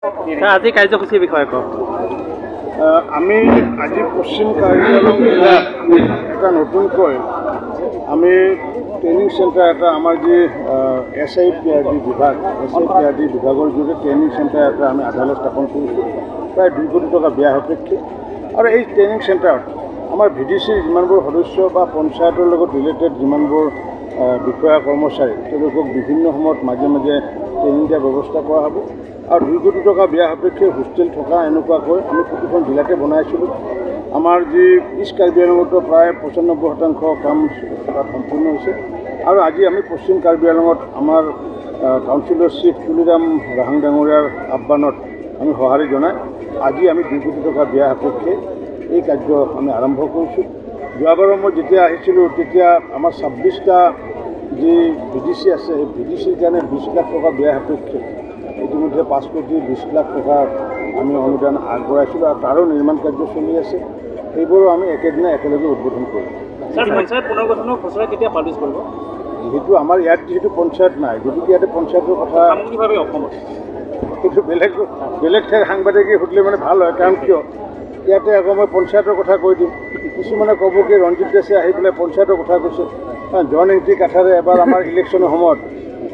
আজি কাৰ্যসূচীৰ বিষয়ে কওক। আমি আজি পশ্চিম কাৰ্বি আংলং জিলাত এটা নতুনকৈ আমি ট্ৰেইনিং চেণ্টাৰ এটা, আমাৰ যি SIPRD বিভাগ, SIPRD বিভাগৰ জৰিয়তে ট্ৰেইনিং চেণ্টাৰ এটা আমি আধাৰলৈ স্থাপন কৰিছোঁ প্ৰায় 2 কোটি টকা ব্যয় সাপেক্ষে। আৰু এই ট্ৰেইনিং চেণ্টাৰত আমাৰ VDCৰ যিমানবোৰ সদস্য বা পঞ্চায়তৰ লগত ৰিলেটেড যিমানবোৰ বিষয়া কৰ্মচাৰী, তেওঁলোকক বিভিন্ন সময়ত মাজে মাজে ট্ৰেইনিং দিয়াৰ ব্যৱস্থা কৰা হ'ব। আৰু 2 কোটি টকা ব্যয় সাপেক্ষে হোষ্টেল থকা এনেকুৱাকৈ আমি প্ৰতিখন জিলাতে বনাইছিলোঁ। আমাৰ যি ইষ্ট কাৰ্বি আংলঙতো প্ৰায় 95% কাম তাত সম্পূৰ্ণ হৈছে। আৰু আজি আমি পশ্চিম কাৰ্বি আংলঙত আমাৰ কাউন্সিলৰ চিফ তুলিৰাম ৰাহাং ডাঙৰীয়াৰ আহ্বানত আমি সঁহাৰি জনাই আজি আমি 2 কোটি টকা ব্যয় সাপেক্ষে এই কাৰ্য আমি আৰম্ভ কৰিছোঁ। যোৱাবাৰো মই যেতিয়া আহিছিলোঁ তেতিয়া আমাৰ 26টা যি VDC আছে, সেই VDCৰ কাৰণে 20 লাখ টকা ব্যয় সাপেক্ষে ইতিমধ্যে 5 কোটি 20 লাখ টকাৰ আমি অনুদান আগবঢ়াইছিলোঁ আৰু তাৰো নিৰ্মাণ কাৰ্য চলি আছে। সেইবোৰো আমি একেদিনাই একেলগে উদ্বোধন কৰিম। পঞ্চায়ত পুনৰ্গঠনৰ খচৰা কেতিয়া পাব্লিছ কৰিব? যিহেতু আমাৰ ইয়াত যিহেতু পঞ্চায়ত নাই, গতিকে ইয়াতে পঞ্চায়তৰ কথা সামগ্ৰিকভাৱে অসমত সেইটো বেলেগ বেলেগ ঠাইৰ সাংবাদিকে সুধিলে মানে ভাল হয়। কাৰণ কিয় ইয়াতে আকৌ মই পঞ্চায়তৰ কথা কৈ দিম, কিছুমানে ক'ব কি ৰঞ্জিত দাসে আহি পেলাই পঞ্চায়তৰ কথা কৈছে। জন এংটি কাঠাৰে এবাৰ আমাৰ ইলেকশ্যনৰ সময়ত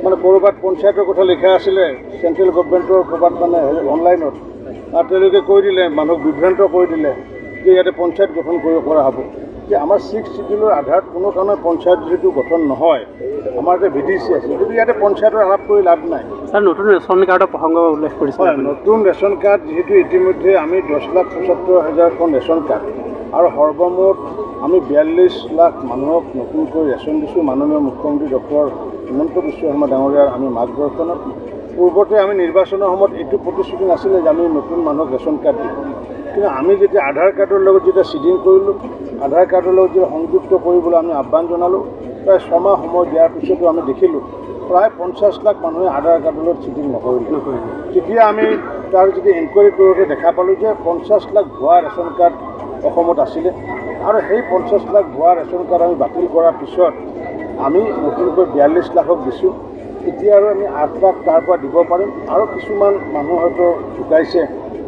মানে ক'ৰবাত পঞ্চায়তৰ কথা লিখা আছিলে চেণ্ট্ৰেল গভমেণ্টৰ ক'ৰবাত মানে অনলাইনত, আৰু তেওঁলোকে কৈ দিলে, মানুহক বিভ্ৰান্ত কৰি দিলে যে ইয়াতে পঞ্চায়ত গঠন কৰিব পৰা হ'ব। যে আমাৰ 6 চিডিউলৰ আধাৰত কোনো কাৰণত পঞ্চায়ত যিহেতু গঠন নহয়, আমাৰ ইয়াতে VDC আছে, গতিকে ইয়াতে পঞ্চায়তৰ আলাপ কৰি লাভ নাই। ছাৰ, নতুন ৰেচন কাৰ্ডৰ প্ৰসংগ উল্লেখ কৰিছে। হয়, নতুন ৰেচন কাৰ্ড যিহেতু ইতিমধ্যে আমি 10,75,000খন ৰেচন কাৰ্ড আৰু সৰ্বমুঠ আমি 42 লাখ মানুহক নতুনকৈ ৰেচন দিছোঁ। মাননীয় মুখ্যমন্ত্ৰী ডক্টৰ হিমন্ত বিশ্ব শৰ্মা ডাঙৰীয়াৰ আমি মাৰ্গদৰ্শনত। পূৰ্বতে আমি নিৰ্বাচনৰ সময়ত এইটো প্ৰতিশ্ৰুতি নাছিলে যে আমি নতুন মানুহক ৰেচন কাৰ্ড দিম, কিন্তু আমি যেতিয়া আধাৰ কাৰ্ডৰ লগত যেতিয়া চিডিং কৰিলোঁ, আধাৰ কাৰ্ডৰ লগত যেতিয়া সংযুক্ত কৰিবলৈ আমি আহ্বান জনালোঁ, প্ৰায় 6 মাহ সময় দিয়াৰ পিছতো আমি দেখিলোঁ প্ৰায় 50 লাখ মানুহে আধাৰ কাৰ্ডৰ লগত চিডিং নকৰিলে। তেতিয়া আমি তাৰ যদি এনকুৱাৰী কৰোঁতে দেখা পালোঁ যে 50 লাখ ভুৱা ৰেচন কাৰ্ড অসমত আছিলে। আৰু সেই 50 লাখ ভুৱা ৰেচন কাৰ্ড আমি বাতিল কৰাৰ পিছত আমি নতুনকৈ 42 লাখক দিছোঁ। এতিয়া আৰু আমি 8 লাখ তাৰ পৰা দিব পাৰিম। আৰু কিছুমান মানুহ হয়তো ঢুকাইছে,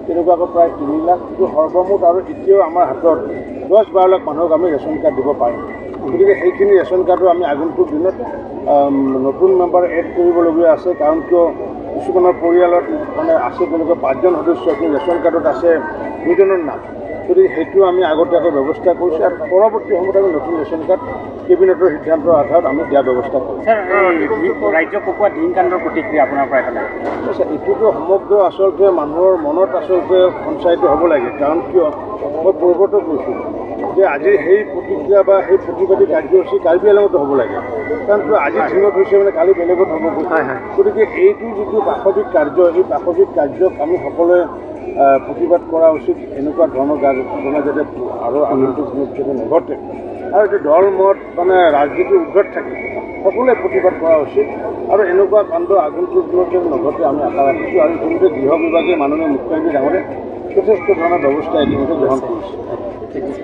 তেনেকুৱাকৈ প্ৰায় 3 লাখ, কিন্তু সৰ্বমুঠ আৰু এতিয়াও আমাৰ হাতত 10-12 লাখ মানুহক আমি ৰেচন কাৰ্ড দিব পাৰিম। গতিকে সেইখিনি ৰেচন কাৰ্ডো আমি আগন্তুক দিনত নতুন মেম্বাৰ এড কৰিবলগীয়া আছে। কাৰণ কিয় কিছুমানৰ পৰিয়ালত মানে আছে তেওঁলোকৰ 5জন সদস্য, কিন্তু ৰেচন কাৰ্ডত আছে 2জনৰ নাম। গতিকে সেইটো আমি আগতীয়াকৈ ব্যৱস্থা কৰিছোঁ আৰু পৰৱৰ্তী সময়ত আমি নতুন ৰেচন কাৰ্ড কেবিনেটৰ সিদ্ধান্তৰ আধাৰত আমি দিয়াৰ ব্যৱস্থা কৰিম। ৰাজ্য ককোৱা ধিং কাণ্ডৰ প্ৰতিক্ৰিয়া আপোনাৰ পৰা এটা লাগে? এইটোতো সমগ্ৰ আচলতে মানুহৰ মনত আচলতে সঞ্চাৰিত হ'ব লাগে। কাৰণ কিয় মই পূৰ্বতে কৈছোঁ যে আজি সেই প্ৰতিক্ৰিয়া বা সেই প্ৰতিবাদী কাৰ্যসূচী কাৰ্বি আংলঙতো হ'ব লাগে। কাৰণ কিয় আজি ধিঙত হৈছে মানে কালি বেলেগত হ'ব। গতিকে এইটো যিটো পাশৱিক কাৰ্য, এই পাশৱিক কাৰ্যক আমি সকলোৱে প্ৰতিবাদ কৰা উচিত। এনেকুৱা ধৰণৰ ঘটনা যাতে আৰু আগন্তুক দিনত যাতে নঘটে আৰু এইটো দল মত মানে ৰাজনীতিৰ ঊৰ্ধত থাকে সকলোৱে প্ৰতিবাদ কৰা উচিত আৰু এনেকুৱা কাণ্ড আগন্তুক দিনত যাতে নঘটে আমি আশা ৰাখিছোঁ। আৰু ইতিমধ্যে গৃহ বিভাগে মাননীয় মুখ্যমন্ত্ৰী ডাঙৰীয়াই যথেষ্ট ধৰণৰ ব্যৱস্থা ইতিমধ্যে গ্ৰহণ কৰিছে। ঠিক আছে।